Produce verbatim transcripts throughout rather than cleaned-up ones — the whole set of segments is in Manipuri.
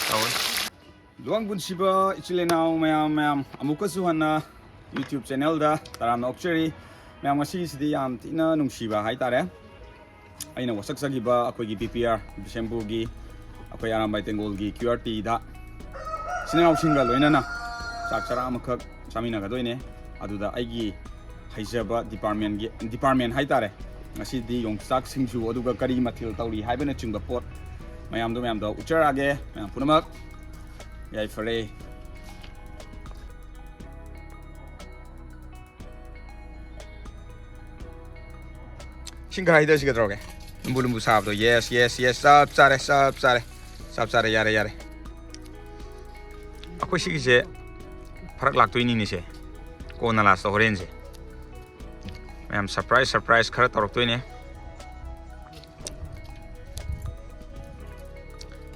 ꯇꯧꯔꯦ꯫ ꯂꯨꯋꯥꯡ ꯄꯨꯟꯁꯤꯕ ꯏꯆꯤꯜ ꯏꯅꯥꯎ ꯃꯌꯥꯝ, ꯃꯌꯥꯝ, ꯑꯃꯨꯛꯀꯁꯨ ꯍꯟꯅ YouTube channelꯗ ꯇꯔꯥꯝꯅ ꯑꯣꯛꯆꯔꯤ꯫ ꯃꯌꯥꯝ, ꯉꯁꯤꯒꯤꯁꯤꯗꯤ ꯌꯥꯝ ꯊꯤꯅ ꯅꯨꯡꯁꯤꯕ ꯍꯥꯏꯇꯥꯔꯦ꯫ ꯑꯩꯅ ꯋꯥꯁꯛꯆꯈꯤꯕ ꯑꯩꯈꯣꯏꯒꯤ ꯕꯤ ꯄꯤ ꯑꯥꯔ, ꯕꯤꯁꯦꯝꯄꯨꯔꯒꯤ ꯑꯩꯈꯣꯏ ꯑꯔꯥꯝꯕꯥꯏ ꯇꯦꯡꯒꯣꯜꯒꯤ ꯀ꯭ꯌꯨ ꯑꯥꯔ ꯇꯤꯗ ꯏꯆꯤꯟ ꯏꯅꯥꯎꯁꯤꯡꯒ ꯂꯣꯏꯅꯅ ꯆꯥꯛ ꯆꯔꯥ ꯑꯃꯈꯛ ꯆꯥꯃꯤꯟꯅꯒꯗꯣꯏꯅꯦ꯫ ꯑꯗꯨꯗ ꯑꯩꯒꯤ ꯍꯩꯖꯕ departmentꯒꯤ, department ꯍꯥꯏꯇꯥꯔꯦ, ꯉꯁꯤꯗꯤ ꯌꯣꯡꯆꯥꯛ ꯁꯤꯡꯖꯨ, ꯑꯗꯨꯒ ꯀꯔꯤ ꯃꯊꯦꯜ ꯇꯧꯔꯤ ꯍꯥꯏꯕꯅꯆꯤꯡꯕ ꯄꯣꯠ ꯃꯌꯥꯝꯗꯣ, ꯃꯌꯥꯝꯗꯣ ꯎꯠꯆꯔꯛꯑꯒꯦ꯫ ꯃꯌꯥꯝ ꯄꯨꯝꯅꯃꯛ ꯌꯥꯏꯐꯔꯦ꯫ ꯏꯁꯤꯡ ꯈꯔ ꯍꯩꯊꯁꯤ ꯀꯩꯗꯧꯔꯒꯦ? ꯂꯨꯝꯕꯨ ꯂꯨꯝꯕꯨ ꯁꯥꯕꯗꯣ꯫ Yes, yes, yes. ꯆꯞ ꯆꯥꯔꯦ, ꯆꯞ ꯆꯥꯔꯦ꯫ ꯆꯞ ꯆꯥꯔꯦ, ꯌꯥꯔꯦ, ꯌꯥꯔꯦ꯫ ꯑꯩꯈꯣꯏ ꯁꯤꯒꯤꯁꯦ ꯐꯔꯛ ꯂꯥꯛꯇꯣꯏꯅꯤꯅꯦ ꯁꯦ꯫ ꯀꯣꯟꯅ lastꯇ, ꯍꯣꯔꯦꯟꯁꯦ꯫ ꯃꯌꯥꯝ, surprise, surprise ꯈꯔ ꯇꯧꯔꯛꯇꯣꯏꯅꯦ꯫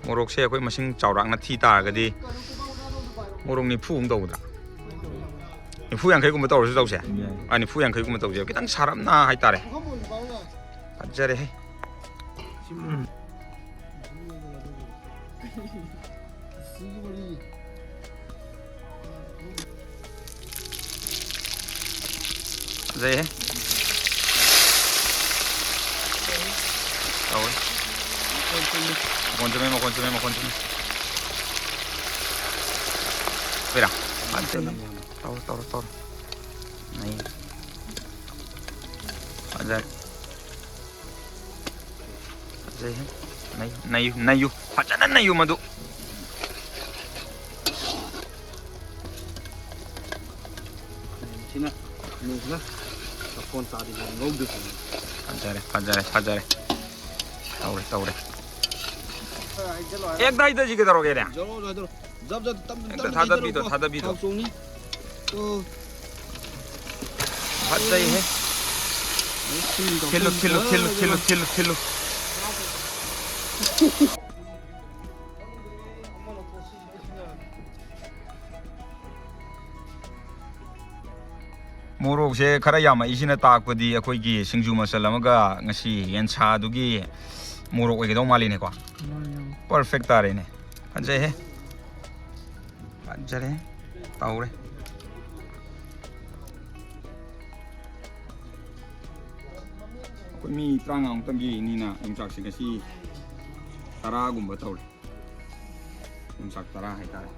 ꯃꯣꯔꯣꯛꯁꯦ ꯑꯩꯈꯣꯏ ꯃꯁꯤꯡ ꯆꯥꯎꯔꯥꯛꯅ ꯊꯤ ꯇꯥꯔꯒꯗꯤ ꯃꯣꯔꯣꯛ ꯅꯤꯐꯨ ꯑꯃ ꯇꯧꯒꯗ꯭ꯔꯥ? ꯅꯤꯐꯨ ꯌꯥꯡꯈꯩꯒꯨꯝꯕ ꯇꯧꯔꯁꯨ ꯇꯧꯁꯦ꯫ ꯌꯥꯏ꯫ ꯑꯥ, ꯅꯤꯐꯨ ꯌꯥꯡꯈꯩꯒꯨꯝꯕ ꯇꯧꯁꯦ꯫ ꯈꯤꯇꯪ ꯁꯥꯔꯞꯅ ꯍꯥꯏꯇꯥꯔꯦ꯫ ꯐꯖꯔꯦꯍꯦ꯫ ꯐꯖꯩꯍꯦ꯫ ꯇꯧꯋꯦ꯫ ꯃꯈꯣꯟ ꯆꯨꯝꯃꯦ, ꯃꯈꯣꯟ ꯆꯨꯝꯃꯦ, ꯃꯈꯣꯟ ꯆꯨꯝꯃꯦ꯫ ꯄꯤꯔꯥ? ꯐꯖꯩ꯫ ꯇꯧꯔꯣ, ꯇꯧꯔꯣ, ꯇꯧꯔꯣ꯫ ꯅꯩ꯫ ꯐꯖꯔꯦ꯫ ꯐꯖꯩꯍꯦ꯫ ꯅꯩꯌꯨ, ꯅꯩꯌꯨ, ꯅꯩꯌꯨ꯫ ꯐꯖꯅ ꯅꯩꯌꯨ ꯃꯗꯨ꯫ ꯁꯤꯅ ꯅꯣꯡꯁꯤꯅ ꯃꯈꯣꯟ ꯇꯥꯗꯦ ꯉꯧꯗꯣꯏꯁꯤꯅꯦ꯫ ꯐꯖꯔꯦ, ꯐꯖꯔꯦ, ꯐꯖꯔꯦ꯫ ꯇꯧꯔꯦ, ꯇꯧꯔꯦ꯫ ꯍꯦꯛꯇ ꯍꯩꯊꯁꯤ ꯀꯩꯗꯧꯔꯒꯦꯅꯦ? ꯖꯔꯣ, ꯖꯔꯣ, ꯖꯔꯣ꯫ ꯖꯞ, ꯖꯞ, ꯇꯞ, ꯍꯦꯛꯇ ꯇꯞꯅ ꯊꯥꯗꯕꯤꯗꯣ, ꯍꯩꯊꯔꯣꯀꯣ꯫ ꯊꯥꯗꯕꯤꯗꯣ꯫ ꯊꯥꯎ ꯆꯣꯡꯅꯤ꯫ ꯑꯣ꯫ ꯐꯖꯩꯍꯦ꯫ ꯊꯤꯜꯂꯨ, ꯊꯤꯜꯂꯨ, ꯊꯤꯜꯂꯨ, ꯊꯤꯜꯂꯨ, ꯊꯤꯜꯂꯨ, ꯊꯤꯜꯂꯨ꯫ ꯃꯣꯔꯣꯛꯁꯦ ꯈꯔ ꯌꯥꯝꯃꯛꯏꯁꯤꯅ ꯇꯥꯛꯄꯗꯤ ꯑꯩꯈꯣꯏꯒꯤ ꯁꯤꯡꯖꯨ ꯃꯆꯜ ꯑꯃꯒ ꯉꯁꯤ ꯌꯦꯟꯁꯥꯗꯨꯒꯤ ꯃꯣꯔꯣꯛ ꯑꯣꯏꯒꯗꯧ ꯃꯥꯜꯂꯤꯅꯦꯀꯣ꯫ ꯃꯥꯅꯤ, ꯃꯥꯅꯤ꯫ ꯄꯔꯐꯦꯛ ꯇꯥꯔꯦꯅꯦ꯫ ꯐꯖꯩꯍꯦ꯫ ꯐꯖꯔꯦ꯫ ꯇꯧꯔꯦ꯫ ꯑꯩꯈꯣꯏ ꯃꯤ ꯇꯔꯥꯃꯉꯥꯃꯨꯛꯇꯪꯒꯤ ꯅꯤꯅ ꯌꯣꯡꯆꯥꯛꯁꯦ ꯉꯁꯤ ꯇꯔꯥꯒꯨꯝꯕ ꯇꯧꯔꯦ꯫ ꯌꯣꯡꯆꯥꯛ ꯇꯔꯥ ꯍꯥꯏꯇꯥꯔꯦ꯫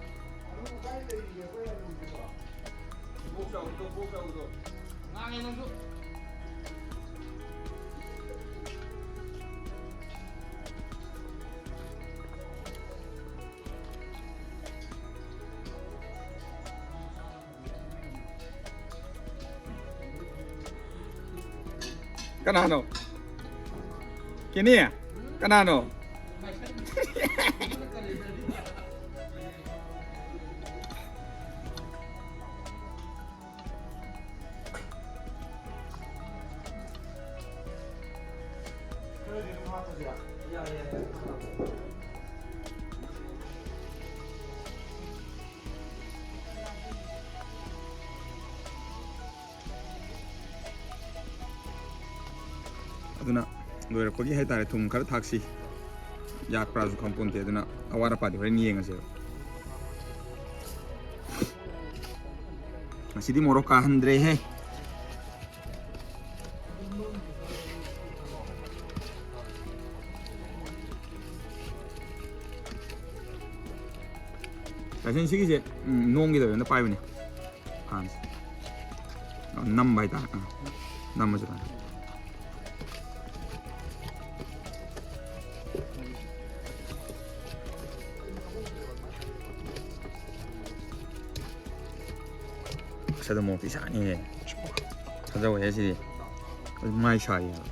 ꯀꯅꯥꯅꯣ? ꯀꯦꯅꯤ? ꯀꯅꯥꯅꯣ? ꯑꯗꯨꯅ ꯂꯣꯏꯔꯛꯄꯒꯤ ꯍꯥꯏꯇꯥꯔꯦ, ꯊꯨꯝ ꯈꯔ ꯊꯥꯛꯁꯤ꯫ ꯌꯥꯛꯄ꯭ꯔꯥꯁꯨ ꯈꯪꯄꯣꯟꯇꯦ, ꯑꯗꯨꯅ ꯑꯋꯥꯠ ꯑꯄꯥꯗꯤ ꯍꯣꯔꯦꯟ ꯌꯦꯡꯉꯁꯦꯕ꯫ ꯉꯁꯤꯗꯤ ꯃꯣꯔꯣꯛ ꯀꯥꯍꯟꯗ꯭ꯔꯦꯍꯦ꯫ ꯂꯥꯏꯁꯦꯟꯁ ꯁꯤꯒꯤꯁꯦ, ꯎꯝ, ꯅꯣꯡꯒꯤꯗ ꯑꯣꯏꯅ ꯄꯥꯏꯕꯅꯦ꯫ ꯍꯥꯟꯁꯦ꯫ ꯅꯝꯕ ꯍꯥꯏꯇꯥꯔꯦ꯫ ꯑꯥ꯫ ꯅꯝꯕꯁꯦ ꯇꯥꯏ꯫ ꯑꯁ, ꯑꯗꯨ ꯃꯣꯔꯣꯛꯇꯤ ꯁꯥꯅꯤꯍꯦ꯫ ꯊꯥꯖꯧꯍꯦ ꯁꯤꯗꯤ꯫ ꯑꯗꯨ ꯃꯥꯏ ꯁꯥꯏꯌꯦꯕ꯫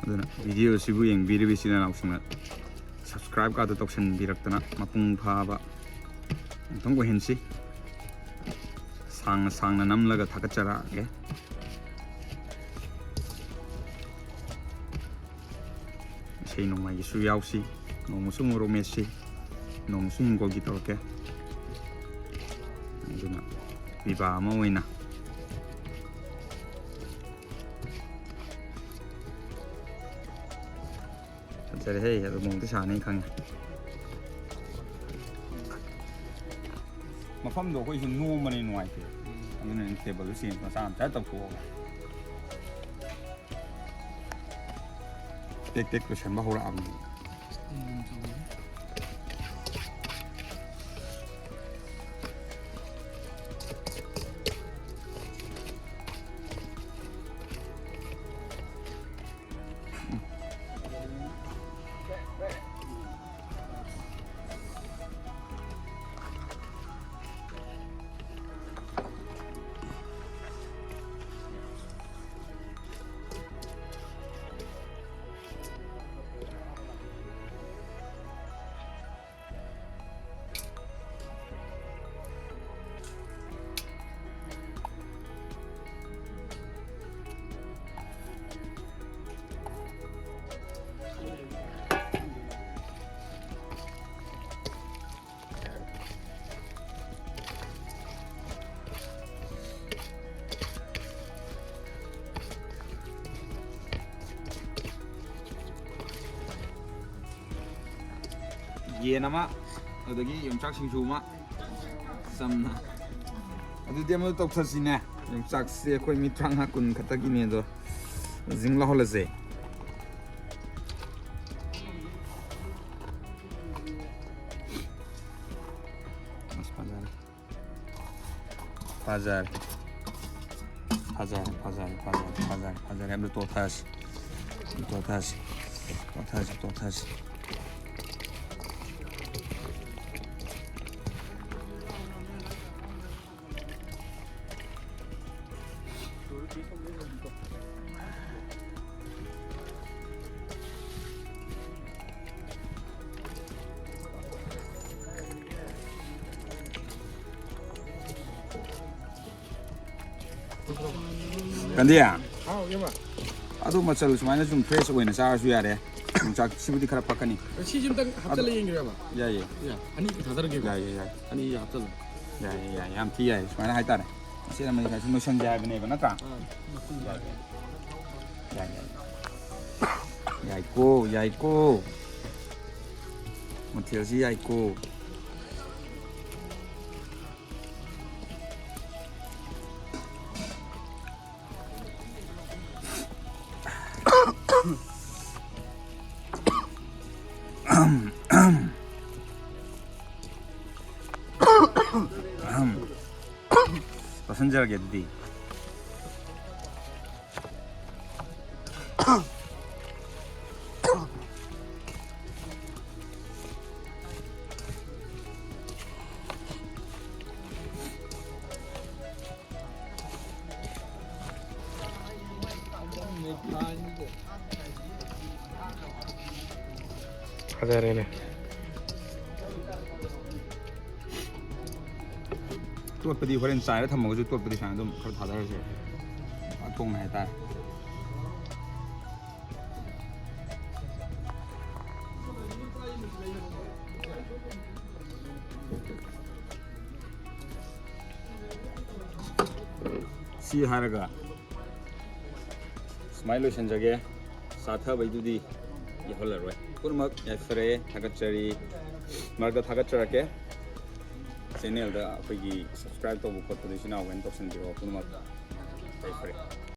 ꯑꯗꯨꯅ video ꯑꯁꯤꯕꯨ ꯌꯦꯡꯕꯤꯔꯤꯕ ꯏꯆꯤꯟ ꯏꯅꯥꯎꯁꯤꯡꯅ subscribe ꯀꯥꯗꯨ ꯇꯧꯁꯤꯟꯕꯤꯔꯛꯇꯅ ꯃꯄꯨꯡ ꯐꯥꯕ ꯑꯃꯨꯛꯇꯪ ꯑꯣꯏꯍꯟꯁꯤ꯫ ꯁꯥꯡꯅ ꯁꯥꯡꯅ ꯅꯝꯂꯒ ꯊꯥꯒꯠꯆꯔꯛꯑꯒꯦ꯫ ꯏꯁꯩ ꯅꯣꯡꯃꯥꯏꯒꯤꯁꯨ ꯌꯥꯎꯁꯤ, ꯅꯣꯡꯃꯁꯨ ꯃꯣꯔꯣꯛ ꯃꯦꯠꯁꯤ, ꯅꯣꯡꯃꯁꯨ ꯍꯤꯡꯒꯣꯜꯒꯤ ꯇꯧꯔꯛꯀꯦ꯫ ꯑꯗꯨꯅ ꯄꯤꯕꯥ ꯑꯃ ꯑꯣꯏꯅ ꯐꯖꯔꯦꯍꯦ꯫ ꯑꯗꯨ ꯃꯑꯣꯡꯗꯤ ꯁꯥꯅꯤ ꯈꯪꯉꯦ꯫ ꯃꯐꯝꯗꯣ ꯑꯩꯈꯣꯏꯁꯨ ꯅꯣꯝꯕꯅꯤ ꯅꯨꯡꯉꯥꯏꯇꯦ꯫ ꯑꯗꯨꯅ ꯇꯦꯕꯜꯗꯣ ꯆꯦꯟꯖ ꯃꯆꯥ ꯃꯆꯥ ꯇꯧꯊꯣꯛꯑꯒ ꯇꯦꯛ ꯇꯦꯛ ꯂꯣꯏꯁꯟꯕ ꯍꯧꯔꯛꯑꯕꯅꯤ꯫ ꯌꯦꯟ ꯑꯃ, ꯑꯗꯨꯗꯒꯤ ꯌꯣꯡꯆꯥꯛ ꯁꯤꯡꯖꯨ ꯑꯃ, ꯆꯝꯅ꯫ ꯑꯗꯨꯗꯤ ꯑꯃ ꯇꯧꯊꯁꯤꯅꯦ꯫ ꯌꯣꯡꯆꯥꯛꯁꯦ ꯑꯩꯈꯣꯏ ꯃꯤ ꯇꯔꯥꯃꯉꯥ ꯀꯨꯟ ꯈꯛꯇꯒꯤꯅꯦ, ꯑꯗꯣ ꯖꯤꯡ ꯂꯧꯍꯜꯂꯁꯦ꯫ ꯑꯁ, ꯐꯖꯔꯦ꯫ ꯐꯖꯔꯦ꯫ ꯐꯖꯔꯦ, ꯐꯖꯔꯦ, ꯐꯖꯔꯦ, ꯐꯖꯔꯦ, ꯐꯖꯔꯦ꯫ ꯑꯝꯇ ꯇꯣꯠꯊꯁꯤ꯫ ꯇꯣꯠꯊꯁꯤ꯫ ꯇꯣꯠꯊꯁꯤ, ꯇꯣꯠꯊꯁꯤ꯫ ꯀꯟꯗꯦ꯫ ꯍꯥꯎ, ꯏꯌꯥꯝꯕ꯫ ꯑꯗꯨ ꯃꯆꯜ ꯁꯨꯃꯥꯏꯅ ꯁꯨꯝ fresh ꯑꯣꯏꯅ ꯆꯥꯔꯁꯨ ꯌꯥꯔꯦ꯫ ꯌꯣꯡꯆꯥꯛ ꯁꯤꯕꯨꯗꯤ ꯈꯔ ꯄꯛꯀꯅꯤ꯫ ꯁꯤꯁꯤ ꯑꯝꯇꯪ ꯍꯥꯞꯆꯜꯂ ꯌꯦꯡꯒꯦꯔꯕ? ꯌꯥꯏꯌꯦ꯫ ꯌꯥ, ꯑꯅꯤ ꯊꯥꯗꯔꯒꯦꯕ꯫ ꯌꯥꯏꯌꯦ, ꯌꯥꯏ꯫ ꯑꯅꯤ ꯍꯥꯞꯆꯜꯂꯣ꯫ ꯌꯥꯏꯌꯦ, ꯌꯥꯏ꯫ ꯌꯥꯝ ꯊꯤ ꯌꯥꯏ꯫ ꯁꯨꯃꯥꯏꯅ ꯍꯥꯏꯇꯥꯔꯦ꯫ ꯁꯤ ꯑꯃꯅꯤ ꯁꯨꯝ ꯂꯣꯏꯁꯟꯁꯦ ꯍꯥꯏꯕꯅꯦꯕ, ꯅꯠꯇ꯭ꯔꯥ? ꯑꯥ, ꯃꯈꯨꯝ꯫ ꯌꯥꯏ, ꯌꯥꯏ꯫ ꯌꯥꯏ, ꯌꯥꯏ꯫ ꯌꯥꯏꯀꯣ, ꯌꯥꯏꯀꯣ꯫ ꯃꯊꯦꯜꯁꯤ ꯌꯥꯏꯀꯣ꯫ ꯆꯥꯁꯤꯟꯖꯔꯒꯦ ꯑꯗꯨꯗꯤ꯫ ꯐꯖꯔꯦꯅꯦ꯫ ꯇꯣꯠꯄꯗꯤ ꯍꯣꯔꯦꯟ ꯆꯥꯏꯔ ꯊꯝꯃꯒꯁꯨ ꯇꯣꯠꯄꯗꯤ ꯁꯨꯃꯥꯏꯅ ꯑꯗꯨꯝ ꯈꯔ ꯊꯥꯗꯔꯁꯦ꯫ ꯄꯥꯛ ꯊꯣꯡꯅ ꯍꯥꯏꯇꯥꯔꯦ꯫ ꯁꯤ ꯍꯥꯏꯔꯒ ꯁꯨꯃꯥꯏꯅ ꯂꯣꯏꯁꯤꯟꯖꯒꯦ꯫ ꯆꯥꯊꯕꯩꯗꯨꯗꯤ ꯌꯥꯎꯍꯜꯂꯔꯣꯏ꯫ ꯄꯨꯝꯅꯃꯛ ꯌꯥꯏꯐꯔꯦ, ꯊꯥꯒꯠꯆꯔꯤ꯫ ꯃꯔꯛꯇ ꯊꯥꯒꯠꯆꯔꯛꯀꯦ꯫ Channelꯗ ꯑꯩꯈꯣꯏꯒꯤ subscribe ꯇꯧꯕ ꯈꯣꯠꯄꯗꯨ ꯏꯆꯤꯟ ꯏꯅꯥꯎꯈꯩꯅ ꯇꯧꯁꯤꯟꯕꯤꯔꯣ ꯄꯨꯝꯅꯃꯛ꯫ ꯌꯥꯏꯐꯔꯦ꯫